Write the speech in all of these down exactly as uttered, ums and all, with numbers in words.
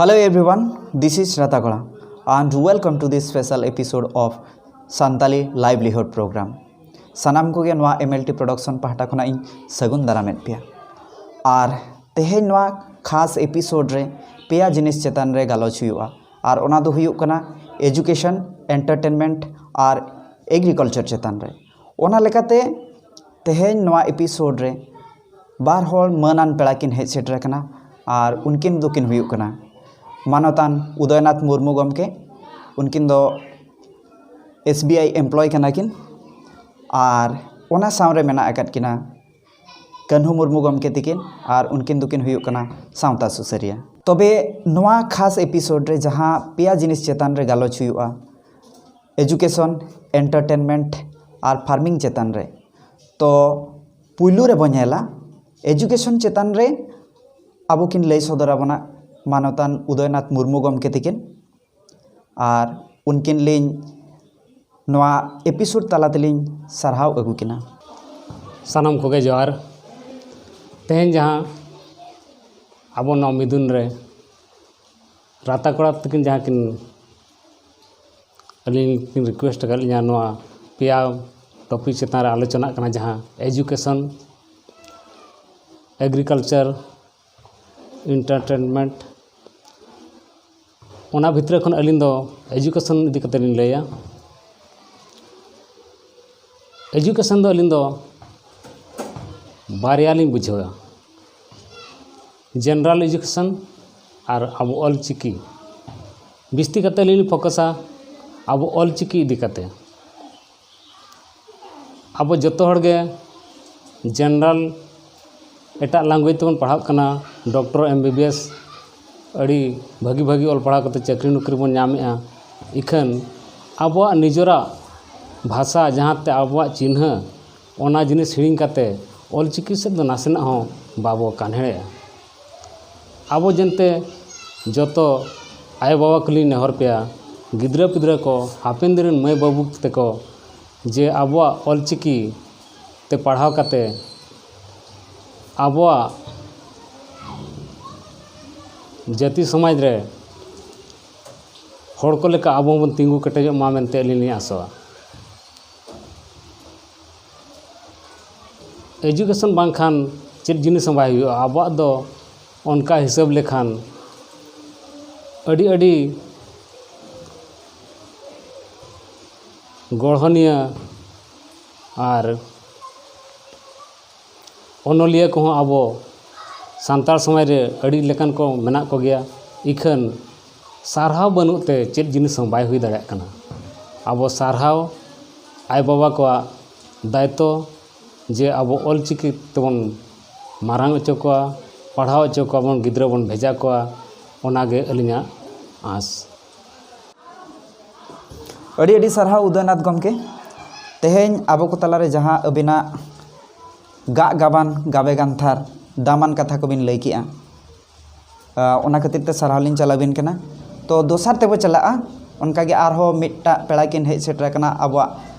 Hello everyone, this is Ratakola and welcome to this special episode of Santali Livelihood Program. ᱥᱟᱱᱟᱢ ᱠᱚᱜᱮ ᱱᱚᱣᱟ M L T Production ᱯᱟᱦᱴᱟ ᱠᱷᱚᱱᱟᱜ ᱤᱧ ᱥᱟᱹᱜᱩᱱ ᱫᱟᱨᱟᱢᱮᱫ ᱯᱮᱭᱟ᱾ ᱟᱨ ᱛᱮᱦᱮᱧ ᱱᱚᱣᱟ ᱠᱷᱟᱥ ᱮᱯᱤᱥᱳᱰ ᱨᱮ ᱯᱮᱭᱟ ᱡᱤᱱᱤᱥ ᱪᱮᱛᱟᱱ ᱨᱮ ᱜᱟᱞᱚᱪ ᱦᱩᱭᱩᱜᱼᱟ, ᱟᱨ ᱚᱱᱟ ᱫᱚ ᱦᱩᱭᱩᱜ ᱠᱟᱱᱟ ᱮᱡᱩᱠᱮᱥᱚᱱ, ᱮᱱᱴᱟᱨᱴᱮᱱᱢᱮᱱᱴ ᱟᱨ ᱮᱜᱽᱨᱤᱠᱟᱞᱪᱟᱨ ᱪᱮᱛᱟᱱ ᱨᱮ᱾ ᱚᱱᱟ ᱞᱮᱠᱟᱛᱮ ᱛᱮᱦᱮᱧ ᱱᱚᱣᱟ ᱮᱯᱤᱥᱳᱰ ᱨᱮ ᱵᱟᱨ ᱦᱚᱲ ᱢᱟᱹᱱᱟᱱ ᱯᱮᱲᱟ ᱠᱤᱱ ᱦᱮᱡ ᱥᱮᱴᱮᱨ ᱟᱠᱟᱱᱟ, ᱟᱨ ᱩᱱᱠᱤᱱ ᱫᱚᱠᱤᱱ ᱦᱩᱭᱩᱜ ᱠᱟᱱᱟ ᱢᱟᱱᱚᱛᱟᱱ ᱩᱫᱚᱭᱱᱟᱛᱷ ᱢᱩᱨᱢᱩ ᱜᱚᱢᱠᱮ᱾ ᱩᱱᱠᱤᱱ ᱫᱚ S B I employee ᱠᱟᱱᱟ ᱠᱤᱱ, ᱟᱨ ᱚᱱᱟ ᱥᱟᱶᱨᱮ ᱢᱮᱱᱟᱜ ᱟᱠᱟᱫ ᱠᱤᱱᱟ ᱠᱟᱹᱱᱦᱩ ᱢᱩᱨᱢᱩ ᱜᱚᱢᱠᱮ ᱛᱤᱠᱤᱱ, ᱟᱨ ᱩᱱᱠᱤᱱ ᱫᱚᱠᱤᱱ ᱦᱩᱭᱩᱜ ᱠᱟᱱᱟ ᱥᱟᱶᱛᱟ ᱥᱩᱥᱟᱹᱨᱤᱭᱟᱹ᱾ ᱛᱚᱵᱮ ᱱᱚᱣᱟ ᱠᱷᱟᱥ ᱮᱯᱤᱥᱳᱰ ᱨᱮ ᱡᱟᱦᱟᱸ ᱯᱮᱭᱟ ᱡᱤᱱᱤᱥ ᱪᱮᱛᱟᱱ ᱨᱮ ᱜᱟᱞᱚᱪ ᱦᱩᱭᱩᱜᱼᱟ, ᱮᱡᱩᱠᱮᱥᱚᱱ, ᱮᱱᱴᱟᱨᱴᱮᱱᱢᱮᱱᱴ ᱟᱨ ᱯᱷᱟᱨᱢᱤᱝ ᱪᱮᱛᱟᱱ ᱨᱮ᱾ ᱛᱚ ᱯᱩᱭᱞᱩ ᱨᱮᱵᱚ ᱧᱮᱞᱟ ᱮᱡᱩᱠᱮᱥᱚᱱ ᱪᱮᱛᱟᱱ ᱨᱮ ᱟᱵᱚ ᱠᱤᱱ ᱞᱟᱹᱭ ᱥᱚᱫᱚᱨ ᱟᱵᱚᱱᱟ ᱢᱟᱱᱚᱛᱟᱱ ᱩᱫᱚᱭᱱᱟᱛᱷ ᱢᱩᱨᱢᱩ ᱜᱚᱢᱠᱮ ᱛᱤᱠᱤᱱ, ᱟᱨ ᱩᱱᱠᱤᱱ ᱞᱤᱧ ᱱᱚᱣᱟ ᱮᱯᱤᱥᱳᱰ ᱛᱟᱞᱟ ᱛᱮᱞᱤᱧ ᱥᱟᱨᱦᱟᱣ ᱟᱹᱜᱩ ᱠᱤᱱᱟ᱾ ᱥᱟᱱᱟᱢ ᱠᱚᱜᱮ ᱡᱚᱦᱟᱨ᱾ ᱛᱮᱦᱮᱧ ᱡᱟᱦᱟᱸ ᱟᱵᱚ ᱱᱚᱣᱟ ᱢᱤᱫᱩᱱ ᱨᱮ ᱨᱟᱛᱟ ᱠᱚᱲᱟ ᱛᱟᱹᱠᱤᱱ ᱡᱟᱦᱟᱸ ᱠᱤᱱ ᱟᱹᱞᱤᱧ ᱠᱤᱱ ᱨᱤᱠᱩᱭᱮᱥᱴ ᱟᱠᱟᱫ ᱞᱤᱧᱟ, ᱱᱚᱣᱟ ᱯᱮᱭᱟ ᱴᱚᱯᱤᱠ ᱪᱮᱛᱟᱱ ᱨᱮ ᱟᱞᱳᱪᱚᱱᱟᱜ ᱠᱟᱱᱟ, ᱡᱟᱦᱟᱸ ᱮᱡᱩᱠᱮᱥᱚᱱ, ᱮᱜᱽᱨᱤᱠᱟᱞᱪᱟᱨ, ᱮᱱᱴᱟᱨᱴᱮᱱᱢᱮᱱᱴ᱾ ᱚᱱᱟ ᱵᱷᱤᱛᱨᱤ ᱠᱷᱚᱱ ᱟᱹᱞᱤᱧ ᱫᱚ ᱮᱡᱩᱠᱮᱥᱚᱱ ᱤᱫᱤ ᱠᱟᱛᱮ ᱞᱤᱧ ᱞᱟᱹᱭᱟ᱾ ᱮᱡᱩᱠᱮᱥᱚᱱ ᱫᱚ ᱟᱹᱞᱤᱧ ᱫᱚ ᱵᱟᱨᱭᱟ ᱞᱤᱧ ᱵᱩᱡᱷᱟᱹᱣᱟ, ᱡᱮᱱᱟᱨᱮᱞ ᱮᱡᱩᱠᱮᱥᱚᱱ ᱟᱨ ᱟᱵᱚ ᱚᱞ ᱪᱤᱠᱤ᱾ ᱵᱤᱥᱛᱤ ᱠᱟᱛᱮ ᱞᱤᱧ ᱯᱷᱳᱠᱟᱥᱟ ᱟᱵᱚ ᱚᱞ ᱪᱤᱠᱤ ᱤᱫᱤ ᱠᱟᱛᱮ᱾ ᱟᱵᱚ ᱡᱚᱛᱚ ᱦᱚᱲ ᱜᱮ ᱡᱮᱱᱟᱨᱮᱞ, ᱮᱴᱟᱜ ᱞᱮᱝᱜᱩᱭᱮᱡᱽ ᱛᱮᱵᱚᱱ ᱯᱟᱲᱦᱟᱜ ᱠᱟᱱᱟ, doctor, M B B S, ᱟᱹᱰᱤ ᱵᱷᱟᱹᱜᱤ ᱵᱷᱟᱹᱜᱤ ᱚᱞ ᱯᱟᱲᱦᱟᱣ ᱠᱟᱛᱮ ᱪᱟᱹᱠᱨᱤ ᱱᱚᱠᱨᱤ ᱵᱚᱱ ᱧᱟᱢᱮᱜᱼᱟ᱾ ᱤᱠᱷᱟᱹᱱ ᱟᱵᱚᱣᱟᱜ ᱱᱤᱡᱮᱨᱟᱜ ᱵᱷᱟᱥᱟ, ᱡᱟᱦᱟᱸ ᱛᱮ ᱟᱵᱚᱣᱟᱜ ᱪᱤᱱᱦᱟᱹ, ᱚᱱᱟ ᱡᱤᱱᱤᱥ ᱦᱤᱲᱤᱧ ᱠᱟᱛᱮ ᱚᱞ ᱪᱤᱠᱤ ᱥᱮᱫ ᱫᱚ ᱱᱟᱥᱮᱱᱟᱜ ᱦᱚᱸ ᱵᱟᱵᱚ ᱠᱟᱱᱦᱮᱲᱮᱜᱼᱟ᱾ ᱟᱵᱚ ᱡᱮᱱᱛᱮ ᱡᱚᱛᱚ ᱟᱭᱳᱼᱵᱟᱵᱟ ᱠᱚᱞᱤᱧ ᱱᱮᱦᱚᱨ ᱯᱮᱭᱟ, ᱜᱤᱫᱽᱨᱟᱹ ᱯᱤᱫᱽᱨᱟᱹ ᱠᱚ, ᱦᱟᱯᱮᱱ ᱫᱤᱱ ᱨᱮᱱ ᱢᱟᱹᱭ ᱵᱟᱹᱵᱩ ᱛᱮᱠᱚ, ᱡᱮ ᱟᱵᱚᱣᱟᱜ ᱚᱞ ᱪᱤᱠᱤ ᱛᱮ ᱯᱟᱲᱦᱟᱣ ᱠᱟᱛᱮ ᱟᱵᱚᱣᱟᱜ ᱡᱟᱹᱛᱤ ᱥᱚᱢᱟᱡᱽ ᱨᱮ ᱦᱚᱲ ᱠᱚ ᱞᱮᱠᱟ ᱟᱵᱚ ᱦᱚᱸᱵᱚᱱ ᱛᱤᱸᱜᱩ ᱠᱮᱴᱮᱡᱚᱜ ᱢᱟ ᱢᱮᱱᱛᱮ ᱟᱹᱞᱤᱧ ᱞᱤᱧ ᱟᱥᱚᱜᱼᱟ᱾ ᱮᱡᱩᱠᱮᱥᱚᱱ ᱵᱟᱝᱠᱷᱟᱱ ᱪᱮᱫ ᱡᱤᱱᱤᱥ ᱦᱚᱸ ᱵᱟᱭ ᱦᱩᱭᱩᱜᱼᱟ᱾ ᱟᱵᱚᱣᱟᱜ ᱫᱚ ᱚᱱᱠᱟ ᱦᱤᱥᱟᱹᱵ ᱞᱮᱠᱷᱟᱱ ᱟᱹᱰᱤ ᱟᱹᱰᱤ ᱜᱚᱲᱦᱚᱱᱤᱭᱟᱹ ᱟᱨ ᱚᱱᱚᱞᱤᱭᱟᱹ ᱠᱚᱦᱚᱸ ᱟᱵᱚ ᱥᱟᱱᱛᱟᱲ ᱥᱚᱢᱟᱡᱽ ᱨᱮ ᱟᱹᱰᱤ ᱞᱮᱠᱟᱱ ᱠᱚ ᱢᱮᱱᱟᱜ ᱠᱚᱜᱮᱭᱟ, ᱤᱠᱷᱟᱹᱱ ᱥᱟᱨᱦᱟᱣ ᱵᱟᱹᱱᱩᱜ ᱛᱮ ᱪᱮᱫ ᱡᱤᱱᱤᱥ ᱦᱚᱸ ᱵᱟᱭ ᱦᱩᱭ ᱫᱟᱲᱮᱭᱟᱜ ᱠᱟᱱᱟ᱾ ᱟᱵᱚ ᱥᱟᱨᱦᱟᱣ ᱟᱭᱳᱼᱵᱟᱵᱟ ᱠᱚᱣᱟᱜ ᱫᱟᱭᱤᱛᱛᱚ, ᱡᱮ ᱟᱵᱚ ᱚᱞᱪᱤᱠᱤ ᱛᱮᱵᱚᱱ ᱢᱟᱨᱟᱝ ᱦᱚᱪᱚ ᱠᱚᱣᱟ, ᱯᱟᱲᱦᱟᱣ ᱦᱚᱪᱚ ᱠᱚᱣᱟ ᱵᱚᱱ, ᱜᱤᱫᱽᱨᱟᱹ ᱵᱚᱱ ᱵᱷᱮᱡᱟ ᱠᱚᱣᱟ, ᱚᱱᱟᱜᱮ ᱟᱹᱞᱤᱧᱟᱜ ᱟᱸᱥ᱾ ᱟᱹᱰᱤ ᱟᱹᱰᱤ ᱥᱟᱨᱦᱟᱣ ᱩᱫᱚᱭᱱᱟᱛᱷ ᱜᱚᱢᱠᱮ, ᱛᱮᱦᱮᱧ ᱟᱵᱚ ᱠᱚ ᱛᱟᱞᱟᱨᱮ ᱡᱟᱦᱟᱸ ᱟᱹᱵᱤᱱᱟᱜ ᱜᱟᱜ ᱜᱟᱵᱟᱱ ᱜᱟᱵᱮ ᱜᱟᱱᱛᱷᱟᱨ ᱫᱟᱢᱟᱱ ᱠᱟᱛᱷᱟ ᱠᱚᱵᱤᱱ ᱞᱟᱹᱭ ᱠᱮᱜᱼᱟ, ᱟᱸ, ᱚᱱᱟ ᱠᱷᱟᱹᱛᱤᱨ ᱛᱮ ᱥᱟᱨᱦᱟᱣ ᱞᱤᱧ ᱪᱟᱞ ᱟᱹᱵᱤᱱ ᱠᱟᱱᱟ᱾ ᱛᱚ ᱫᱚᱥᱟᱨ ᱛᱮᱵᱚ ᱪᱟᱞᱟᱜᱼᱟ, ᱚᱱᱠᱟᱜᱮ ᱟᱨᱦᱚᱸ ᱢᱤᱫᱴᱟᱜ ᱯᱮᱲᱟ ᱠᱤᱱ ᱦᱮᱡ ᱥᱮᱴᱮᱨ ᱟᱠᱟᱱᱟ ᱟᱵᱚᱣᱟᱜ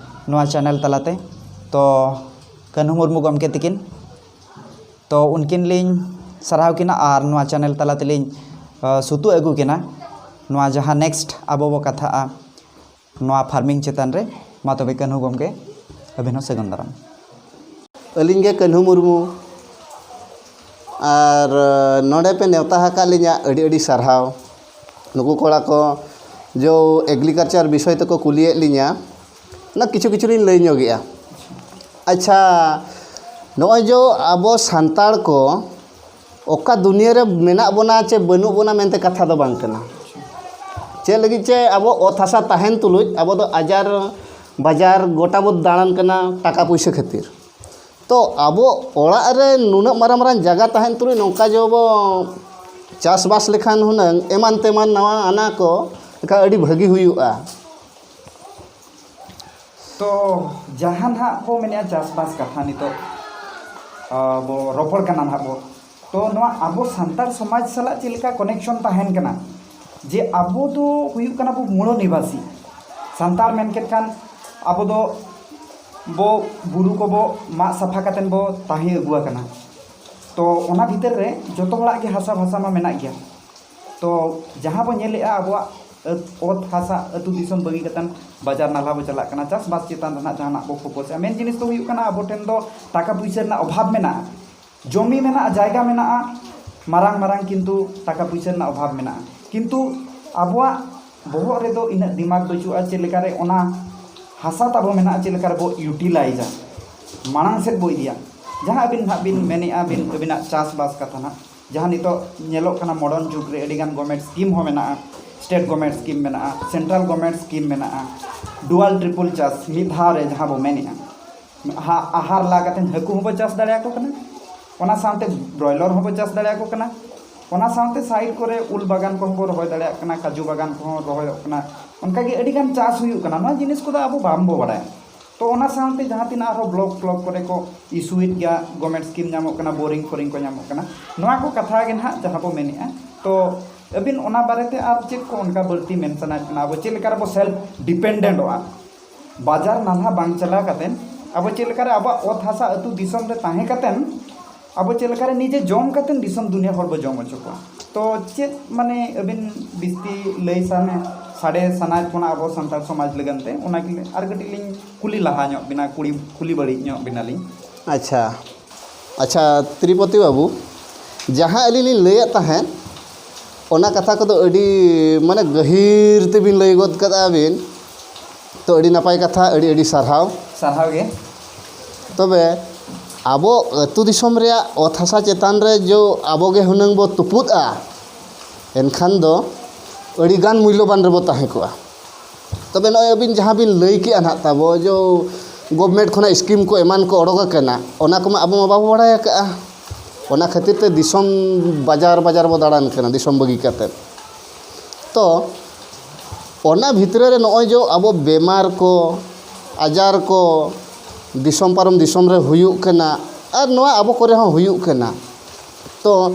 ᱱᱚᱣᱟ ᱪᱮᱱᱮᱞ ᱛᱟᱞᱟᱛᱮ᱾ ᱛᱚ ᱠᱟᱹᱱᱦᱩ ᱢᱩᱨᱢᱩ ᱜᱚᱢᱠᱮ ᱛᱤᱠᱤᱱ, ᱛᱚ ᱩᱱᱠᱤᱱ ᱞᱤᱧ ᱥᱟᱨᱦᱟᱣ ᱠᱤᱱᱟ ᱟᱨ ᱱᱚᱣᱟ ᱪᱮᱱᱮᱞ ᱛᱟᱞᱟ ᱛᱮᱞᱤᱧ, ᱟᱸ, ᱥᱩᱛᱩᱜ ᱟᱹᱜᱩ ᱠᱤᱱᱟ ᱱᱚᱣᱟ ᱡᱟᱦᱟᱸ ᱱᱮᱠᱥᱴ ᱟᱵᱚ ᱵᱚ ᱠᱟᱛᱷᱟᱜᱼᱟ ᱱᱚᱣᱟ ᱯᱷᱟᱨᱢᱤᱝ ᱪᱮᱛᱟᱱ ᱨᱮ᱾ ᱢᱟ ᱛᱚᱵᱮ ᱠᱟᱹᱱᱦᱩ ᱜᱚᱢᱠᱮ, ᱟᱹᱵᱤᱱ ᱦᱚᱸ ᱥᱟᱹᱜᱩᱱ ᱫᱟᱨᱟᱢ᱾ ᱟᱹᱞᱤᱧ ᱜᱮ ᱠᱟᱹᱱᱦᱩ ᱢᱩᱨᱢᱩ, ᱟᱨ ᱱᱚᱰᱮ ᱯᱮ ᱱᱮᱣᱛᱟ ᱟᱠᱟᱫ ᱞᱤᱧᱟ, ᱟᱹᱰᱤ ᱟᱹᱰᱤ ᱥᱟᱨᱦᱟᱣ᱾ ᱱᱩᱠᱩ ᱠᱚᱲᱟ ᱠᱚ ᱡᱚ ᱮᱜᱽᱨᱤᱠᱟᱞᱪᱟᱨ ᱵᱤᱥᱚᱭ ᱛᱮᱠᱚ ᱠᱩᱞᱤᱭᱮᱫ ᱞᱤᱧᱟ, ᱚᱱᱟ ᱠᱤᱪᱷᱩ ᱠᱤᱪᱷᱩ ᱞᱤᱧ ᱞᱟᱹᱭ ᱧᱚᱜᱮᱜᱼᱟ᱾ ᱟᱪᱪᱷᱟ, ᱱᱚᱜᱼᱚᱭ ᱡᱚ ᱟᱵᱚ ᱥᱟᱱᱛᱟᱲ ᱠᱚ ᱚᱠᱟ ᱫᱩᱱᱤᱭᱟᱹ ᱨᱮ ᱢᱮᱱᱟᱜ ᱵᱚᱱᱟ ᱪᱮ ᱵᱟᱹᱱᱩᱜ ᱵᱚᱱᱟ ᱢᱮᱱᱛᱮ ᱠᱟᱛᱷᱟ ᱫᱚ ᱵᱟᱝ ᱠᱟᱱᱟ᱾ ᱪᱮᱫ ᱞᱟᱹᱜᱤᱫ ᱪᱮ ᱟᱵᱚ ᱚᱛ ᱦᱟᱥᱟ ᱛᱟᱦᱮᱱ ᱛᱩᱞᱩᱡ ᱟᱵᱚ ᱫᱚ ᱟᱡᱟᱨ ᱵᱟᱡᱟᱨ ᱜᱚᱴᱟ ᱵᱚ ᱫᱟᱬᱟᱱ ᱠᱟᱱᱟ ᱴᱟᱠᱟ ᱯᱩᱭᱥᱟᱹ ᱠᱷᱟᱹᱛᱤᱨ᱾ ᱛᱚ ᱟᱵᱚ ᱚᱲᱟᱜ ᱨᱮ ᱱᱩᱱᱟᱹᱜ ᱢᱟᱨᱟᱝ ᱢᱟᱨᱟᱝ ᱡᱟᱭᱜᱟ ᱛᱟᱦᱮᱱ ᱛᱩᱞᱩᱡ ᱱᱚᱝᱠᱟ ᱡᱚ ᱵᱚ ᱪᱟᱥᱵᱟᱥ ᱞᱮᱠᱷᱟᱱ ᱦᱩᱱᱟᱹᱝ ᱮᱢᱟᱱ ᱛᱮᱢᱟᱱ ᱱᱟᱣᱟ ᱟᱱᱟ ᱠᱚ ᱮᱱᱠᱷᱟᱱ ᱟᱹᱰᱤ ᱵᱷᱟᱹᱜᱤ ᱦᱩᱭᱩᱜᱼᱟ᱾ ᱛᱚ ᱡᱟᱦᱟᱸ ᱱᱟᱦᱟᱜ ᱵᱚ ᱢᱮᱱᱮᱫᱼᱟ ᱪᱟᱥᱵᱟᱥ ᱠᱟᱛᱷᱟ ᱱᱤᱛᱚᱜ, ᱟᱸ, ᱵᱚ ᱨᱚᱯᱚᱲ ᱠᱟᱱᱟ ᱱᱟᱦᱟᱜ ᱵᱚ, ᱛᱚ ᱱᱚᱣᱟ ᱟᱵᱚ ᱥᱟᱱᱛᱟᱲ ᱥᱚᱢᱟᱡᱽ ᱥᱟᱞᱟᱜ ᱪᱮᱫ ᱞᱮᱠᱟ ᱠᱟᱱᱮᱠᱥᱚᱱ ᱛᱟᱦᱮᱱ ᱠᱟᱱᱟ? ᱡᱮ ᱟᱵᱚ ᱫᱚ ᱦᱩᱭᱩᱜ ᱠᱟᱱᱟ ᱵᱚ ᱢᱩᱲ ᱱᱤᱵᱟᱥᱤ ᱥᱟᱱᱛᱟᱲ ᱢᱮᱱ ᱠᱮᱫ ᱠᱷᱟᱱ ᱟᱵᱚ ᱫᱚ ᱵᱚ ᱵᱩᱨᱩ ᱠᱚᱵᱚ ᱢᱟᱜ ᱥᱟᱯᱷᱟ ᱠᱟᱛᱮᱫ ᱵᱚ ᱛᱟᱦᱮᱸ ᱟᱹᱜᱩ ᱟᱠᱟᱱᱟ᱾ ᱛᱚ ᱚᱱᱟ ᱵᱷᱤᱛᱟᱹᱨ ᱨᱮ ᱡᱚᱛᱚ ᱦᱚᱲᱟᱜ ᱜᱮ ᱦᱟᱥᱟ ᱵᱷᱟᱥᱟ ᱢᱟ ᱢᱮᱱᱟᱜ ᱜᱮᱭᱟ, ᱛᱚ ᱡᱟᱦᱟᱸ ᱵᱚ ᱧᱮᱞᱮᱫᱼᱟ, ᱟᱵᱚᱣᱟᱜ ᱟᱹᱛ-, ᱚᱛ ᱦᱟᱥᱟ ᱟᱹᱛᱩ ᱫᱤᱥᱚᱢ ᱵᱟᱹᱜᱤ ᱠᱟᱛᱮᱫ ᱵᱟᱡᱟᱨ ᱱᱟᱞᱦᱟ ᱵᱚ ᱪᱟᱞᱟᱜ ᱠᱟᱱᱟ, ᱪᱟᱥᱵᱟᱥ ᱪᱮᱛᱟᱱ ᱨᱮ ᱱᱟᱜ ᱡᱟᱦᱟᱱᱟᱜ ᱵᱚ ᱯᱷᱳᱠᱚᱥᱮᱫᱼᱟ᱾ ᱢᱮᱱ ᱡᱤᱱᱤᱥ ᱫᱚ ᱦᱩᱭᱩᱜ ᱠᱟᱱᱟ, ᱟᱵᱚ ᱴᱷᱮᱱ ᱫᱚ ᱴᱟᱠᱟ ᱯᱩᱭᱥᱟᱹ ᱨᱮᱱᱟᱜ ᱚᱵᱷᱟᱵᱽ ᱢᱮᱱᱟᱜᱼᱟ, ᱡᱚᱢᱤ ᱢᱮᱱᱟᱜᱼᱟ, ᱡᱟᱭᱜᱟ ᱢᱮᱱᱟᱜᱼᱟ, ᱢᱟᱨᱟᱝ ᱢᱟᱨᱟᱝ, ᱠᱤᱱᱛᱩ ᱴᱟᱠᱟ ᱯᱩᱭᱥᱟᱹ ᱨᱮᱱᱟᱜ ᱚᱵᱷᱟᱵᱽ ᱢᱮᱱᱟᱜᱼᱟ᱾ ᱠᱤᱱᱛᱩ ᱟᱵᱚᱣᱟᱜ ᱵᱚᱦᱚᱜ ᱨᱮᱫᱚ ᱤᱱᱟᱹᱜ ᱫᱤᱢᱟᱜᱽ ᱵᱟᱹᱪᱩᱜᱼᱟ, ᱪᱮᱫ ᱞᱮᱠᱟᱨᱮ ᱚᱱᱟ ᱦᱟᱥᱟ ᱛᱟᱵᱚ ᱢᱮᱱᱟᱜᱼᱟ, ᱪᱮᱫ ᱞᱮᱠᱟ ᱨᱮᱵᱚ ᱤᱭᱩᱴᱤᱞᱟᱭᱤᱡᱟ, ᱢᱟᱲᱟᱝ ᱥᱮᱫ ᱵᱚ ᱤᱫᱤᱭᱟ᱾ ᱡᱟᱦᱟᱸ ᱟᱹᱵᱤᱱ ᱱᱟᱦᱟᱜ ᱵᱤᱱ ᱢᱮᱱᱮᱫᱼᱟ, ᱵᱤᱱ ᱟᱹᱵᱤᱱᱟᱜ ᱪᱟᱥᱵᱟᱥ ᱠᱟᱛᱷᱟ ᱱᱟᱦᱟᱜ, ᱡᱟᱦᱟᱸ ᱱᱤᱛᱚᱜ ᱧᱮᱞᱚᱜ ᱠᱟᱱᱟ, ᱢᱚᱰᱟᱨᱱ ᱡᱩᱜᱽ ᱨᱮ ᱟᱹᱰᱤᱜᱟᱱ ᱜᱚᱵᱷᱢᱮᱱᱴ ᱥᱠᱤᱢ ᱦᱚᱸ ᱢᱮᱱᱟᱜᱼᱟ, ᱥᱴᱮᱴ ᱜᱚᱵᱷᱢᱮᱱᱴ ᱥᱠᱤᱢ ᱢᱮᱱᱟᱜᱼᱟ, ᱥᱮᱱᱴᱨᱟᱞ ᱜᱚᱵᱷᱢᱮᱱᱴ ᱥᱠᱤᱢ ᱢᱮᱱᱟᱜᱼᱟ, ᱰᱩᱣᱟᱞ ᱴᱨᱤᱯᱩᱞ ᱪᱟᱥ ᱢᱤᱫ ᱫᱷᱟᱣ ᱨᱮ ᱡᱟᱦᱟᱸ ᱵᱚ ᱢᱮᱱᱮᱫᱼᱟ, ᱦᱟ-, ᱟᱦᱟᱨ ᱞᱟ ᱠᱟᱛᱮ ᱦᱟᱹᱠᱩ ᱦᱚᱸᱵᱚ ᱪᱟᱥ ᱫᱟᱲᱮᱭᱟᱠᱚ ᱠᱟᱱᱟ, ᱚᱱᱟ ᱥᱟᱶᱛᱮ ᱵᱨᱚᱭᱞᱟᱨ ᱦᱚᱸᱵᱚ ᱪᱟᱥ ᱫᱟᱲᱮᱭᱟᱠᱚ ᱠᱟᱱᱟ, ᱚᱱᱟ ᱥᱟᱶᱛᱮ ᱥᱟᱭᱤᱰ ᱠᱚᱨᱮ ᱩᱞ ᱵᱟᱜᱟᱱ ᱠᱚᱦᱚᱸ ᱵᱚ ᱨᱚᱦᱚᱭ ᱫᱟᱲᱮᱭᱟᱜ ᱠᱟᱱᱟ, ᱠᱟᱡᱩ ᱵᱟᱜᱟᱱ ᱠᱚᱦᱚᱸ ᱨᱚᱦᱚᱭᱚᱜ ᱠᱟᱱᱟ, ᱚᱱᱠᱟᱜᱮ ᱟᱹᱰᱤᱜᱟᱱ ᱪᱟᱥ ᱦᱩᱭᱩᱜ ᱠᱟᱱᱟ᱾ ᱱᱚᱣᱟ ᱡᱤᱱᱤᱥ ᱠᱚᱫᱚ ᱟᱵᱚ ᱵᱟᱝᱵᱚ ᱵᱟᱲᱟᱭᱟ᱾ ᱛᱚ ᱚᱱᱟ ᱥᱟᱶᱛᱮ ᱡᱟᱦᱟᱸ ᱛᱤᱱᱟᱹᱜ ᱟᱨᱦᱚᱸ ᱵᱞᱚᱠ ᱵᱞᱚᱠ ᱠᱚᱨᱮ ᱠᱚ ᱤᱥᱩᱭᱮᱫ ᱜᱮᱭᱟ, ᱜᱚᱵᱷᱢᱮᱱᱴ ᱥᱠᱤᱢ ᱧᱟᱢᱚᱜ ᱠᱟᱱᱟ, ᱵᱳᱨᱤᱝ ᱯᱷᱳᱨᱤᱝ ᱠᱚ ᱧᱟᱢᱚᱜ ᱠᱟᱱᱟ, ᱱᱚᱣᱟ ᱠᱚ ᱠᱟᱛᱷᱟ ᱜᱮ ᱱᱟᱦᱟᱜ ᱡᱟᱦᱟᱸ ᱵᱚ ᱢᱮᱱᱮᱫᱼᱟ᱾ ᱛᱚ ᱟᱹᱵᱤᱱ ᱚᱱᱟ ᱵᱟᱨᱮᱛᱮ ᱟᱨ ᱪᱮᱫ ᱠᱚ ᱚᱱᱠᱟ ᱵᱟᱹᱲᱛᱤ ᱢᱮᱱ ᱥᱟᱱᱟᱭᱮᱫ ᱵᱮᱱᱟ, ᱟᱵᱚ ᱪᱮᱫ ᱞᱮᱠᱟ ᱨᱮᱵᱚ ᱥᱮᱞᱯᱷ ᱰᱤᱯᱮᱱᱰᱮᱱᱴᱚᱜᱼᱟ? ᱵᱟᱡᱟᱨ ᱱᱟᱞᱦᱟ ᱵᱟᱝ ᱪᱟᱞᱟᱣ ᱠᱟᱛᱮᱫ ᱟᱵᱚ ᱪᱮᱫ ᱞᱮᱠᱟᱨᱮ ᱟᱵᱚᱣᱟᱜ ᱚᱛ ᱦᱟᱥᱟ ᱟᱹᱛᱩ ᱫᱤᱥᱚᱢ ᱨᱮ ᱛᱟᱦᱮᱸ ᱠᱟᱛᱮᱫ ᱟᱵᱚ ᱪᱮᱫ ᱞᱮᱠᱟᱨᱮ ᱱᱤᱡᱮ ᱡᱚᱢ ᱠᱟᱛᱮᱫ ᱫᱤᱥᱚᱢ ᱫᱩᱱᱤᱭᱟᱹ ᱦᱚᱲ ᱵᱚ ᱡᱚᱢ ᱦᱚᱪᱚ ᱠᱚᱣᱟ? ᱛᱚ ᱪᱮᱫ ᱢᱟᱱᱮ ᱟᱹᱵᱤᱱ ᱵᱤᱥᱛᱤ ᱞᱟᱹᱭ ᱥᱟᱱᱮ, ᱥᱟᱰᱮ ᱥᱟᱱᱟᱭᱮᱫ ᱵᱚᱱᱟ ᱟᱵᱚ ᱥᱟᱱᱛᱟᱲ ᱥᱚᱢᱟᱡᱽ ᱞᱟᱹᱜᱤᱫ ᱛᱮ, ᱚᱱᱟ ᱜᱮ ᱟᱨ ᱠᱟᱹᱴᱤᱡ ᱞᱤᱧ ᱠᱩᱞᱤ ᱞᱟᱦᱟ ᱧᱚᱜ ᱵᱤᱱᱟ, ᱠᱩᱞᱤ, ᱠᱩᱞᱤ ᱵᱟᱹᱲᱤᱡ ᱧᱚᱜ ᱵᱤᱱᱟᱞᱤᱧ᱾ ᱟᱪᱪᱷᱟ, ᱟᱪᱪᱷᱟ, ᱛᱨᱤᱯᱚᱛᱤ ᱵᱟᱹᱵᱩ, ᱡᱟᱦᱟᱸ ᱟᱹᱞᱤᱧ ᱞᱤᱧ ᱞᱟᱹᱭᱮᱫ ᱛᱟᱦᱮᱸᱫ, ᱚᱱᱟ ᱠᱟᱛᱷᱟ ᱠᱚᱫᱚ ᱟᱹᱰᱤ, ᱢᱟᱱᱮ, ᱜᱟᱹᱦᱤᱨ ᱛᱮᱵᱤᱱ ᱞᱟᱹᱭ ᱜᱚᱫ ᱠᱟᱫᱟ ᱵᱤᱱ᱾ ᱛᱚ, ᱟᱹᱰᱤ ᱱᱟᱯᱟᱭ ᱠᱟᱛᱷᱟ, ᱟᱹᱰᱤ ᱟᱹᱰᱤ ᱥᱟᱨᱦᱟᱣ᱾ ᱥᱟᱨᱦᱟᱣ ᱜᱮ᱾ ᱛᱚᱵᱮ ᱟᱵᱚ ᱟᱹᱛᱩ ᱫᱤᱥᱚᱢ ᱨᱮᱭᱟᱜ ᱚᱛ ᱦᱟᱥᱟ ᱪᱮᱛᱟᱱ ᱨᱮ ᱡᱚ ᱟᱵᱚ ᱜᱮ ᱦᱩᱱᱟᱹᱝ ᱵᱚ ᱛᱩᱯᱩᱫᱼᱟ, ᱮᱱᱠᱷᱟᱱ ᱫᱚ ᱟᱹᱰᱤ ᱜᱟᱱ ᱢᱩᱞᱞᱚᱵᱟᱱ ᱨᱮᱵᱚ ᱛᱟᱦᱮᱸ ᱠᱚᱜᱼᱟ᱾ ᱛᱚᱵᱮ ᱱᱚᱜᱼᱚᱭ ᱟᱹᱵᱤᱱ ᱡᱟᱦᱟᱸ ᱵᱤᱱ ᱞᱟᱹᱭ ᱠᱮᱜᱼᱟ ᱱᱟᱦᱟᱜ ᱛᱟᱵᱚ, ᱡᱚ ᱜᱚᱵᱷᱢᱮᱱᱴ ᱠᱷᱚᱱᱟᱜ ᱥᱠᱤᱢ ᱠᱚ ᱮᱢᱟᱱ ᱠᱚ ᱚᱰᱚᱠ ᱟᱠᱟᱱᱟ, ᱚᱱᱟ ᱠᱚᱢᱟ ᱟᱵᱚ ᱢᱟ ᱵᱟᱵᱚ ᱵᱟᱲᱟᱭ ᱟᱠᱟᱜᱼᱟ᱾ ᱚᱱᱟ ᱠᱷᱟᱹᱛᱤᱨ ᱛᱮ ᱫᱤᱥᱚᱢ ᱵᱟᱡᱟᱨ ᱵᱟᱡᱟᱨ ᱵᱚ ᱫᱟᱬᱟᱱ ᱠᱟᱱᱟ, ᱫᱤᱥᱚᱢ ᱵᱟᱹᱜᱤ ᱠᱟᱛᱮᱫ᱾ ᱛᱚ ᱚᱱᱟ ᱵᱷᱤᱛᱨᱤ ᱨᱮ ᱱᱚᱜᱼᱚᱭ ᱡᱚ ᱟᱵᱚ ᱵᱮᱢᱟᱨ ᱠᱚ, ᱟᱡᱟᱨ ᱠᱚ ᱫᱤᱥᱚᱢ ᱯᱟᱨᱚᱢ ᱫᱤᱥᱚᱢ ᱨᱮ ᱦᱩᱭᱩᱜ ᱠᱟᱱᱟ, ᱟᱨ ᱱᱚᱣᱟ ᱟᱵᱚ ᱠᱚᱨᱮ ᱦᱚᱸ ᱦᱩᱭᱩᱜ ᱠᱟᱱᱟ᱾ ᱛᱚ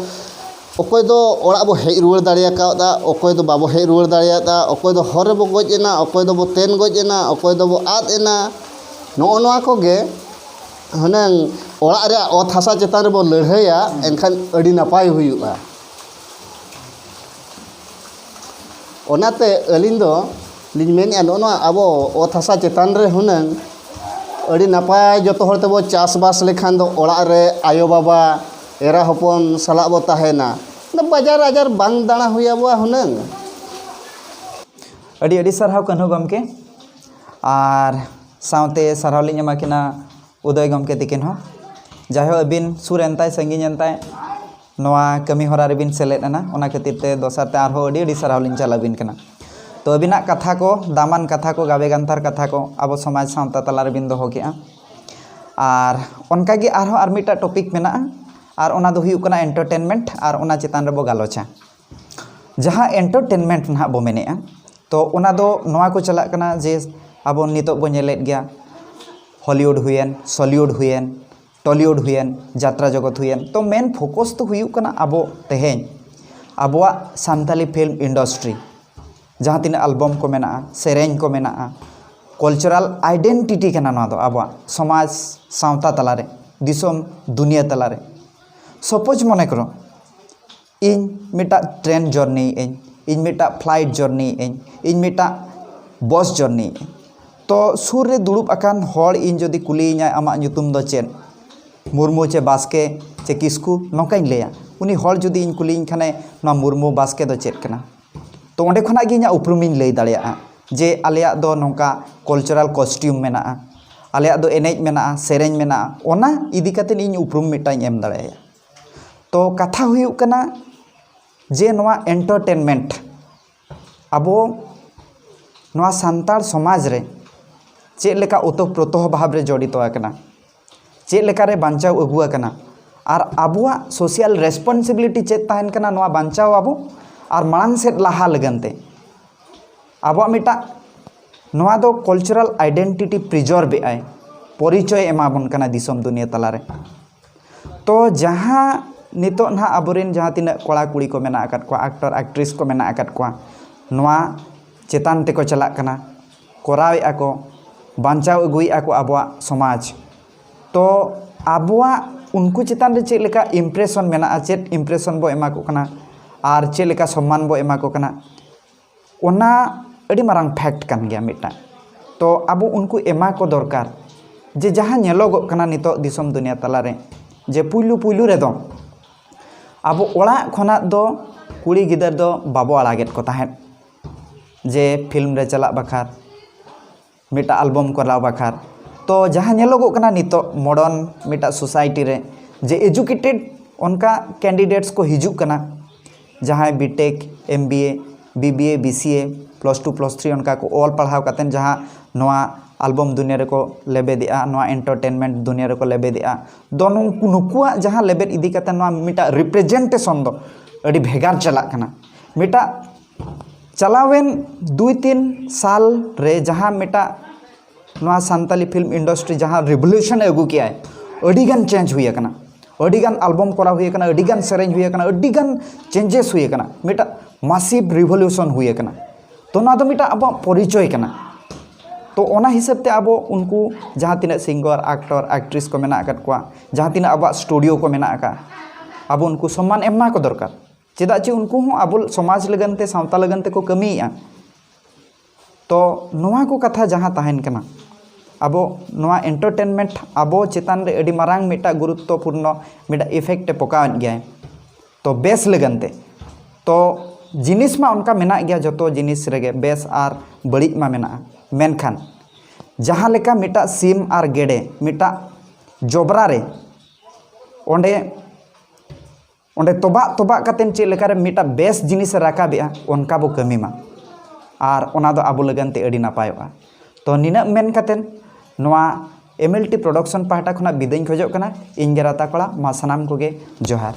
ᱚᱠᱚᱭ ᱫᱚ ᱚᱲᱟᱜ ᱵᱚ ᱦᱮᱡ ᱨᱩᱣᱟᱹᱲ ᱫᱟᱲᱮ ᱟᱠᱟᱣᱫᱟ, ᱚᱠᱚᱭ ᱫᱚ ᱵᱟᱵᱚ ᱦᱮᱡ ᱨᱩᱣᱟᱹᱲ ᱫᱟᱲᱮᱭᱟᱫᱟ, ᱚᱠᱚᱭ ᱫᱚ ᱦᱚᱨ ᱨᱮᱵᱚ ᱜᱚᱡ ᱮᱱᱟ, ᱚᱠᱚᱭ ᱫᱚᱵᱚ ᱛᱮᱱ ᱜᱚᱡ ᱮᱱᱟ, ᱚᱠᱚᱭ ᱫᱚᱵᱚ ᱟᱫ ᱮᱱᱟ᱾ ᱱᱚᱜᱼᱚ ᱱᱚᱣᱟ ᱠᱚᱜᱮ ᱦᱩᱱᱟᱹᱝ ᱚᱲᱟᱜ ᱨᱮᱭᱟᱜ ᱚᱛ ᱦᱟᱥᱟ ᱪᱮᱛᱟᱱ ᱨᱮᱵᱚ ᱞᱟᱹᱲᱦᱟᱹᱭᱟ, ᱮᱱᱠᱷᱟᱱ ᱟᱹᱰᱤ ᱱᱟᱯᱟᱭ ᱦᱩᱭᱩᱜᱼᱟ᱾ ᱚᱱᱟᱛᱮ ᱟᱹᱞᱤᱧ ᱫᱚ ᱞᱤᱧ ᱢᱮᱱᱮᱫᱼᱟ, ᱱᱚᱜᱼᱚ ᱱᱚᱣᱟ ᱟᱵᱚ ᱚᱛ ᱦᱟᱥᱟ ᱪᱮᱛᱟᱱ ᱨᱮ ᱦᱩᱱᱟᱹᱝ ᱟᱹᱰᱤ ᱱᱟᱯᱟᱭ ᱡᱚᱛᱚ ᱦᱚᱲ ᱛᱮᱵᱚ ᱪᱟᱥᱵᱟᱥ ᱞᱮᱠᱷᱟᱱ ᱫᱚ ᱚᱲᱟᱜ ᱨᱮ ᱟᱭᱳᱼᱵᱟᱵᱟ, ᱮᱨᱟ ᱦᱚᱯᱚᱱ ᱥᱟᱞᱟᱜ ᱵᱚ ᱛᱟᱦᱮᱱᱟ᱾ ᱚᱱᱟ ᱵᱟᱡᱟᱨ ᱟᱡᱟᱨ ᱵᱟᱝ ᱫᱟᱬᱟ ᱦᱩᱭ ᱟᱵᱚᱣᱟ ᱦᱩᱱᱟᱹᱝ᱾ ᱟᱹᱰᱤ ᱟᱹᱰᱤ ᱥᱟᱨᱦᱟᱣ ᱠᱟᱹᱱᱦᱩ ᱜᱚᱢᱠᱮ, ᱟᱨ ᱥᱟᱶᱛᱮ ᱥᱟᱨᱦᱟᱣ ᱞᱤᱧ ᱮᱢᱟ ᱠᱤᱱᱟ ᱩᱫᱚᱭ ᱜᱚᱢᱠᱮ ᱛᱤᱠᱤᱱ ᱦᱚᱸ᱾ ᱡᱟᱭᱦᱳᱠ, ᱟᱹᱵᱤᱱ ᱥᱩᱨ ᱮᱱ ᱛᱟᱭ ᱥᱟᱺᱜᱤᱧ ᱮᱱ ᱛᱟᱭ, ᱱᱚᱣᱟ ᱠᱟᱹᱢᱤ ᱦᱚᱨᱟ ᱨᱮᱵᱤᱱ ᱥᱮᱞᱮᱫ ᱮᱱᱟ, ᱚᱱᱟ ᱠᱷᱟᱹᱛᱤᱨ ᱛᱮ ᱫᱚᱥᱟᱨ ᱛᱮ ᱟᱨᱦᱚᱸ ᱟᱹᱰᱤ ᱟᱹᱰᱤ ᱥᱟᱨᱦᱟᱣ ᱞᱤᱧ ᱪᱟᱞ ᱟᱹᱵᱤᱱ ᱠᱟᱱᱟ᱾ ᱛᱚ, ᱟᱹᱵᱤᱱᱟᱜ ᱠᱟᱛᱷᱟ ᱠᱚ, ᱫᱟᱢᱟᱱ ᱠᱟᱛᱷᱟ ᱠᱚ, ᱜᱟᱵᱮ ᱜᱟᱱᱛᱷᱟᱨ ᱠᱟᱛᱷᱟ ᱠᱚ ᱟᱵᱚ ᱥᱚᱢᱟᱡᱽ ᱥᱟᱶᱛᱟ ᱛᱟᱞᱟ ᱨᱮᱵᱤᱱ ᱫᱚᱦᱚ ᱠᱮᱜᱼᱟ᱾ ᱟᱨ ᱚᱱᱠᱟᱜᱮ ᱟᱨᱦᱚᱸ ᱟᱨ ᱢᱤᱫᱴᱟᱜ ᱴᱚᱯᱤᱠ ᱢᱮᱱᱟᱜᱼᱟ, ᱟᱨ ᱚᱱᱟ ᱫᱚ ᱦᱩᱭᱩᱜ ᱠᱟᱱᱟ ᱮᱱᱴᱟᱨᱴᱮᱱᱢᱮᱱᱴ, ᱟᱨ ᱚᱱᱟ ᱪᱮᱛᱟᱱ ᱨᱮᱵᱚ ᱜᱟᱞᱚᱪᱟ᱾ ᱡᱟᱦᱟᱸ ᱮᱱᱴᱟᱨᱴᱮᱱᱢᱮᱱᱴ ᱱᱟᱦᱟᱜ ᱵᱚ ᱢᱮᱱᱮᱫᱼᱟ, ᱛᱚ ᱚᱱᱟ ᱫᱚ ᱱᱚᱣᱟ ᱠᱚ ᱪᱟᱞᱟᱜ ᱠᱟᱱᱟ ᱡᱮ ᱟᱵᱚ ᱱᱤᱛᱚᱜ ᱵᱚ ᱧᱮᱞᱮᱫ ᱜᱮᱭᱟ, ᱦᱚᱞᱤᱣᱩᱰ ᱦᱩᱭᱮᱱ, ᱥᱚᱞᱤᱣᱩᱰ ᱦᱩᱭᱮᱱ, ᱴᱚᱞᱤᱣᱩᱰ ᱦᱩᱭᱮᱱ, ᱡᱟᱛᱨᱟ ᱡᱚᱜᱚᱛ ᱦᱩᱭᱮᱱ, ᱛᱚ ᱢᱮᱱ ᱯᱷᱳᱠᱚᱥ ᱫᱚ ᱦᱩᱭᱩᱜ ᱠᱟᱱᱟ ᱟᱵᱚ ᱛᱮᱦᱮᱧ ᱟᱵᱚᱣᱟᱜ ᱥᱟᱱᱛᱟᱞᱤ ᱯᱷᱤᱞᱢ ᱤᱱᱰᱟᱥᱴᱨᱤ, ᱡᱟᱦᱟᱸ ᱛᱤᱱᱟᱹᱜ ᱟᱞᱵᱟᱢ ᱠᱚ ᱢᱮᱱᱟᱜᱼᱟ, ᱥᱮᱨᱮᱧ ᱠᱚ ᱢᱮᱱᱟᱜᱼᱟ, ᱠᱟᱞᱪᱟᱨᱟᱞ ᱟᱭᱰᱮᱱᱴᱤᱴᱤ ᱠᱟᱱᱟ ᱱᱚᱣᱟ ᱫᱚ ᱟᱵᱚᱣᱟᱜ ᱥᱚᱢᱟᱡᱽ ᱥᱟᱶᱛᱟ ᱛᱟᱞᱟᱨᱮ, ᱫᱤᱥᱚᱢ ᱫᱩᱱᱤᱭᱟᱹ ᱛᱟᱞᱟᱨᱮ᱾ ᱥᱟᱯᱳᱡᱽ ᱢᱚᱱᱮ ᱠᱚᱨᱚ, ᱤᱧ ᱢᱤᱫᱴᱟᱜ ᱴᱨᱮᱱ ᱡᱚᱨᱱᱤᱭᱮᱫ ᱟᱹᱧ, ᱤᱧ ᱢᱤᱫᱴᱟᱜ ᱯᱷᱞᱟᱭᱤᱴ ᱡᱚᱨᱱᱤᱭᱮᱫ ᱟᱹᱧ, ᱤᱧ ᱢᱤᱫᱴᱟᱜ ᱵᱚᱥ ᱡᱚᱨᱱᱤᱭᱮᱫ ᱟᱹᱧ, ᱛᱚ ᱥᱩᱨ ᱨᱮ ᱫᱩᱲᱩᱵ ᱟᱠᱟᱱ ᱦᱚᱲ ᱤᱧ ᱡᱩᱫᱤ ᱠᱩᱞᱤᱭᱤᱧᱟᱭ, "ᱟᱢᱟᱜ ᱧᱩᱛᱩᱢ ᱫᱚ ᱪᱮᱫ?" "ᱢᱩᱨᱢᱩ ᱪᱮ ᱵᱟᱥᱠᱮ ᱪᱮ ᱠᱤᱥᱠᱩ?" ᱱᱚᱝᱠᱟᱧ ᱞᱟᱹᱭᱟ᱾ ᱩᱱᱤ ᱦᱚᱲ ᱡᱩᱫᱤ ᱤᱧ ᱠᱩᱞᱤᱭᱤᱧ ᱠᱷᱟᱱᱮ, "ᱱᱚᱣᱟ ᱢᱩᱨᱢᱩ ᱵᱟᱥᱠᱮ ᱫᱚ ᱪᱮᱫ ᱠᱟᱱᱟ?" ᱛᱚ ᱚᱸᱰᱮ ᱠᱷᱚᱱᱟᱜ ᱜᱮ ᱤᱧᱟᱹᱜ ᱩᱯᱨᱩᱢᱤᱧ ᱞᱟᱹᱭ ᱫᱟᱲᱮᱭᱟᱜᱼᱟ ᱡᱮ ᱟᱞᱮᱭᱟᱜ ᱫᱚ ᱱᱚᱝᱠᱟ ᱠᱟᱞᱪᱟᱨᱟᱞ ᱠᱚᱥᱴᱤᱭᱩᱢ ᱢᱮᱱᱟᱜᱼᱟ, ᱟᱞᱮᱭᱟᱜ ᱫᱚ ᱮᱱᱮᱡ ᱢᱮᱱᱟᱜᱼᱟ, ᱥᱮᱨᱮᱧ ᱢᱮᱱᱟᱜᱼᱟ, ᱚᱱᱟ ᱤᱫᱤ ᱠᱟᱛᱮᱫ ᱤᱧ ᱩᱯᱨᱩᱢ ᱢᱤᱫᱴᱟᱝ ᱤᱧ ᱮᱢ ᱫᱟᱲᱮᱭᱟᱭᱟ᱾ ᱛᱚ ᱠᱟᱛᱷᱟ ᱦᱩᱭᱩᱜ ᱠᱟᱱᱟ ᱡᱮ ᱱᱚᱣᱟ ᱮᱱᱴᱟᱨᱴᱮᱱᱢᱮᱱᱴ ᱟᱵᱚ ᱱᱚᱣᱟ ᱥᱟᱱᱛᱟᱲ ᱥᱚᱢᱟᱡᱽ ᱨᱮ ᱪᱮᱫ ᱞᱮᱠᱟ ᱳᱛᱚᱯᱨᱳᱛᱚ ᱵᱷᱟᱵᱽ ᱨᱮ ᱡᱚᱲᱤᱛᱚ ᱟᱠᱟᱱᱟ, ᱪᱮᱫ ᱞᱮᱠᱟᱨᱮ ᱵᱟᱧᱪᱟᱣ ᱟᱹᱜᱩ ᱟᱠᱟᱱᱟ, ᱟᱨ ᱟᱵᱚᱣᱟᱜ ᱥᱳᱥᱤᱭᱟᱞ ᱨᱮᱥᱯᱚᱱᱥᱤᱵᱤᱞᱤᱴᱤ ᱪᱮᱫ ᱛᱟᱦᱮᱱ ᱠᱟᱱᱟ ᱱᱚᱣᱟ ᱵᱟᱧᱪᱟᱣ ᱟᱵᱚ ᱟᱨ ᱢᱟᱲᱟᱝ ᱥᱮᱫ ᱞᱟᱦᱟ ᱞᱟᱹᱜᱤᱫ ᱛᱮ᱾ ᱟᱵᱚᱣᱟᱜ ᱢᱤᱫᱴᱟᱜ ᱱᱚᱣᱟ ᱫᱚ ᱠᱟᱞᱪᱟᱨᱟᱞ ᱟᱭᱰᱮᱱᱴᱤᱴᱤ ᱯᱨᱤᱡᱟᱨᱵᱷ ᱮᱫ ᱟᱭ, ᱯᱚᱨᱤᱪᱚᱭ ᱮᱢᱟᱵᱚᱱ ᱠᱟᱱᱟ ᱫᱤᱥᱚᱢ ᱫᱩᱱᱤᱭᱟᱹ ᱛᱟᱞᱟᱨᱮ᱾ ᱛᱚ ᱡᱟᱦᱟᱸ ᱱᱤᱛᱚᱜ ᱱᱟᱦᱟᱜ ᱟᱵᱚᱨᱮᱱ ᱡᱟᱦᱟᱸ ᱛᱤᱱᱟᱹᱜ ᱠᱚᱲᱟ ᱠᱩᱲᱤ ᱠᱚ ᱢᱮᱱᱟᱜ ᱟᱠᱟᱫ ᱠᱚᱣᱟ, ᱟᱠᱴᱚᱨ ᱟᱠᱴᱨᱮᱥ ᱠᱚ ᱢᱮᱱᱟᱜ ᱟᱠᱟᱫ ᱠᱚᱣᱟ, ᱱᱚᱣᱟ ᱪᱮᱛᱟᱱ ᱛᱮᱠᱚ ᱪᱟᱞᱟᱜ ᱠᱟᱱᱟ, ᱠᱚᱨᱟᱣᱮᱫᱼᱟ ᱠᱚ, ᱵᱟᱧᱪᱟᱣ ᱟᱹᱜᱩᱭᱮᱫᱼᱟ ᱠᱚ ᱟᱵᱚᱣᱟᱜ ᱥᱚᱢᱟᱡᱽ᱾ ᱛᱚ ᱟᱵᱚᱣᱟᱜ ᱩᱱᱠᱩ ᱪᱮᱛᱟᱱ ᱨᱮ ᱪᱮᱫ ᱞᱮᱠᱟ ᱤᱢᱯᱨᱮᱥᱚᱱ ᱢᱮᱱᱟᱜᱼᱟ, ᱪᱮᱫ ᱤᱢᱯᱨᱮᱥᱚᱱ ᱵᱚ ᱮᱢᱟ ᱠᱚ ᱠᱟᱱᱟ ᱟᱨ ᱪᱮᱫ ᱞᱮᱠᱟ ᱥᱚᱢᱢᱟᱱ ᱵᱚ ᱮᱢᱟ ᱠᱚ ᱠᱟᱱᱟ, ᱚᱱᱟ ᱟᱹᱰᱤ ᱢᱟᱨᱟᱝ ᱯᱷᱮᱠᱴ ᱠᱟᱱ ᱜᱮᱭᱟ ᱢᱤᱫᱴᱟᱝ᱾ ᱛᱚ ᱟᱵᱚ ᱩᱱᱠᱩ ᱮᱢᱟ ᱠᱚ ᱫᱚᱨᱠᱟᱨ, ᱡᱮ ᱡᱟᱦᱟᱸ ᱧᱮᱞᱚᱜᱚᱜ ᱠᱟᱱᱟ ᱱᱤᱛᱚᱜ ᱫᱤᱥᱚᱢ ᱫᱩᱱᱤᱭᱟᱹ ᱛᱟᱞᱟᱨᱮ, ᱡᱮ ᱯᱩᱭᱞᱩ ᱯᱩᱭᱞᱩ ᱨᱮᱫᱚ ᱟᱵᱚ ᱚᱲᱟᱜ ᱠᱷᱚᱱᱟᱜ ᱫᱚ ᱠᱩᱲᱤ ᱜᱤᱫᱟᱹᱨ ᱫᱚ ᱵᱟᱵᱚ ᱟᱲᱟᱜᱮᱫ ᱠᱚ ᱛᱟᱦᱮᱸᱫ, ᱡᱮ ᱯᱷᱤᱞᱢ ᱨᱮ ᱪᱟᱞᱟᱜ ᱵᱟᱠᱷᱨᱟ, ᱢᱤᱫᱴᱟᱝ ᱟᱞᱵᱚᱢ ᱠᱚᱨᱟᱣ ᱵᱟᱠᱷᱨᱟ᱾ ᱛᱚ ᱡᱟᱦᱟᱸ ᱧᱮᱞᱚᱜᱚᱜ ᱠᱟᱱᱟ ᱱᱤᱛᱚᱜ ᱢᱚᱰᱟᱨᱱ ᱢᱤᱫᱴᱟᱝ ᱥᱳᱥᱟᱭᱴᱤ ᱨᱮ, ᱡᱮ ᱮᱡᱩᱠᱮᱴᱮᱰ ᱚᱱᱠᱟ ᱠᱮᱱᱰᱤᱰᱮᱴᱥ ᱠᱚ ᱦᱤᱡᱩᱜ ᱠᱟᱱᱟ, ᱡᱟᱦᱟᱸᱭ ᱵᱤᱴᱮᱠ, ᱮᱢ ᱵᱤ ᱮ, ᱵᱤ ᱵᱤ ᱮ, ᱵᱤ ᱥᱤ ᱮ, ᱯᱞᱟᱥ ᱴᱩ ᱯᱞᱟᱥ ᱛᱷᱨᱤ ᱚᱱᱠᱟ ᱠᱚ ᱚᱞ ᱯᱟᱲᱦᱟᱣ ᱠᱟᱛᱮᱫ ᱡᱟᱦᱟᱸ ᱱᱚᱣᱟ ᱟᱞᱵᱚᱢ ᱫᱩᱱᱤᱭᱟᱹ ᱨᱮᱠᱚ ᱞᱮᱵᱮᱫᱮᱜᱼᱟ, ᱱᱚᱣᱟ ᱮᱱᱴᱟᱨᱴᱮᱱᱢᱮᱱᱴ ᱫᱩᱱᱤᱭᱟᱹ ᱨᱮᱠᱚ ᱞᱮᱵᱮᱫᱮᱜᱼᱟ᱾ ᱫᱚ ᱱᱩᱠᱩ, ᱱᱩᱠᱩᱣᱟᱜ ᱡᱟᱦᱟᱸ ᱞᱮᱵᱮᱫ ᱤᱫᱤ ᱠᱟᱛᱮᱫ ᱱᱚᱣᱟ ᱢᱤᱫᱴᱟᱝ ᱨᱤᱯᱨᱮᱡᱮᱱᱴᱮᱥᱚᱱ ᱫᱚ ᱟᱹᱰᱤ ᱵᱷᱮᱜᱟᱨ ᱪᱟᱞᱟᱜ ᱠᱟᱱᱟ᱾ ᱢᱤᱫᱴᱟᱝ ᱪᱟᱞᱟᱣᱮᱱ ᱫᱩᱭ ᱛᱤᱱ ᱥᱟᱞ ᱨᱮ ᱡᱟᱦᱟᱸ ᱢᱤᱫᱴᱟᱝ ᱱᱚᱣᱟ ᱥᱟᱱᱛᱟᱞᱤ ᱯᱷᱤᱞᱢ ᱤᱱᱰᱟᱥᱴᱨᱤ ᱡᱟᱦᱟᱸ ᱨᱤᱵᱷᱚᱞᱩᱥᱚᱱ ᱮ ᱟᱹᱜᱩ ᱠᱮᱜᱼᱟᱭ, ᱟᱹᱰᱤᱜᱟᱱ ᱪᱮᱧᱡᱽ ᱦᱩᱭ ᱟᱠᱟᱱᱟ, ᱟᱹᱰᱤᱜᱟᱱ ᱟᱞᱵᱚᱢ ᱠᱚᱨᱟᱣ ᱦᱩᱭ ᱟᱠᱟᱱᱟ, ᱟᱹᱰᱤᱜᱟᱱ ᱥᱮᱨᱮᱧ ᱦᱩᱭ ᱟᱠᱟᱱᱟ, ᱟᱹᱰᱤᱜᱟᱱ ᱪᱮᱧᱡᱮᱥ ᱦᱩᱭ ᱟᱠᱟᱱᱟ, ᱢᱤᱫᱴᱟᱝ ᱢᱟᱥᱤᱵᱷ ᱨᱤᱵᱷᱚᱞᱩᱥᱚᱱ ᱦᱩᱭ ᱟᱠᱟᱱᱟ᱾ ᱛᱚ ᱱᱚᱣᱟ ᱫᱚ ᱢᱤᱫᱴᱟᱝ ᱟᱵᱚᱣᱟᱜ ᱯᱚᱨᱤᱪᱚᱭ ᱠᱟᱱᱟ᱾ ᱛᱚ ᱚᱱᱟ ᱦᱤᱥᱟᱹᱵ ᱛᱮ ᱟᱵᱚ ᱩᱱᱠᱩ ᱡᱟᱦᱟᱸ ᱛᱤᱱᱟᱹᱜ ᱥᱤᱝᱜᱟᱨ, ᱟᱠᱴᱚᱨ, ᱟᱠᱴᱨᱮᱥ ᱠᱚ ᱢᱮᱱᱟᱜ ᱟᱠᱟᱫ ᱠᱚᱣᱟ, ᱡᱟᱦᱟᱸ ᱛᱤᱱᱟᱹᱜ ᱟᱵᱚᱣᱟᱜ ᱥᱴᱩᱰᱤᱭᱳ ᱠᱚ ᱢᱮᱱᱟᱜ ᱟᱠᱟᱫ, ᱟᱵᱚ ᱩᱱᱠᱩ ᱥᱚᱢᱢᱟᱱ ᱮᱢᱟ ᱠᱚ ᱫᱚᱨᱠᱟᱨ᱾ ᱪᱮᱫᱟᱜ ᱪᱮ ᱩᱱᱠᱩ ᱦᱚᱸ ᱟᱵᱚ ᱥᱚᱢᱟᱡᱽ ᱞᱟᱹᱜᱤᱫ ᱛᱮ, ᱥᱟᱶᱛᱟ ᱞᱟᱹᱜᱤᱫ ᱛᱮᱠᱚ ᱠᱟᱹᱢᱤᱭᱮᱫᱼᱟ᱾ ᱛᱚ ᱱᱚᱣᱟ ᱠᱚ ᱠᱟᱛᱷᱟ ᱡᱟᱦᱟᱸ ᱛᱟᱦᱮᱱ ᱠᱟᱱᱟ, ᱟᱵᱚ ᱱᱚᱣᱟ ᱮᱱᱴᱟᱨᱴᱮᱱᱢᱮᱱᱴ ᱟᱵᱚ ᱪᱮᱛᱟᱱ ᱨᱮ ᱟᱹᱰᱤ ᱢᱟᱨᱟᱝ ᱢᱤᱫᱴᱟᱜ ᱜᱩᱨᱩᱛᱛᱚᱯᱩᱨᱱᱚ ᱢᱤᱫᱴᱟᱜ ᱤᱯᱷᱮᱠᱴ ᱮ ᱯᱚᱠᱟᱣᱮᱫ ᱜᱮᱭᱟᱭ᱾ ᱛᱚ ᱵᱮᱥ ᱞᱟᱹᱜᱤᱫ ᱛᱮ, ᱛᱚ ᱡᱤᱱᱤᱥ ᱢᱟ ᱚᱱᱠᱟ ᱢᱮᱱᱟᱜ ᱜᱮᱭᱟ, ᱡᱚᱛᱚ ᱡᱤᱱᱤᱥ ᱨᱮᱜᱮ ᱵᱮᱥ ᱟᱨ ᱵᱟᱹᱲᱤᱡ ᱢᱟ ᱢᱮᱱᱟᱜᱼᱟ, ᱢᱮᱱᱠᱷᱟᱱ ᱡᱟᱦᱟᱸ ᱞᱮᱠᱟ ᱢᱤᱫᱴᱟᱜ ᱥᱤᱢ ᱟᱨ ᱜᱮᱰᱮ ᱢᱤᱫᱴᱟᱜ ᱡᱚᱵᱽᱨᱟ ᱨᱮ ᱚᱸᱰᱮ ᱚᱸᱰᱮ ᱛᱚᱵᱟᱜ ᱛᱚᱵᱟᱜ ᱠᱟᱛᱮᱫ ᱪᱮᱫ ᱞᱮᱠᱟᱨᱮ ᱢᱤᱫᱴᱟᱝ ᱵᱮᱥ ᱡᱤᱱᱤᱥ ᱮ ᱨᱟᱠᱟᱵᱮᱜᱼᱟ, ᱚᱱᱠᱟ ᱵᱚ ᱠᱟᱹᱢᱤ ᱢᱟ᱾ ᱟᱨ ᱚᱱᱟ ᱫᱚ ᱟᱵᱚ ᱞᱟᱹᱜᱤᱫ ᱛᱮ ᱟᱹᱰᱤ ᱱᱟᱯᱟᱭᱚᱜᱼᱟ᱾ ᱛᱚ ᱱᱤᱱᱟᱹᱜ ᱢᱮᱱ ᱠᱟᱛᱮᱫ ᱱᱚᱣᱟ ᱮᱢ ᱮᱞ ᱴᱤ ᱯᱨᱚᱰᱟᱠᱥᱚᱱ ᱯᱟᱦᱴᱟ ᱠᱷᱚᱱᱟᱜ ᱵᱤᱫᱟᱹᱧ ᱠᱷᱚᱡᱚᱜ ᱠᱟᱱᱟ᱾ ᱤᱧ ᱜᱮ ᱨᱟᱛᱟ ᱠᱚᱲᱟ, ᱢᱟ ᱥᱟᱱᱟᱢ ᱠᱚᱜᱮ ᱡᱚᱦᱟᱨ᱾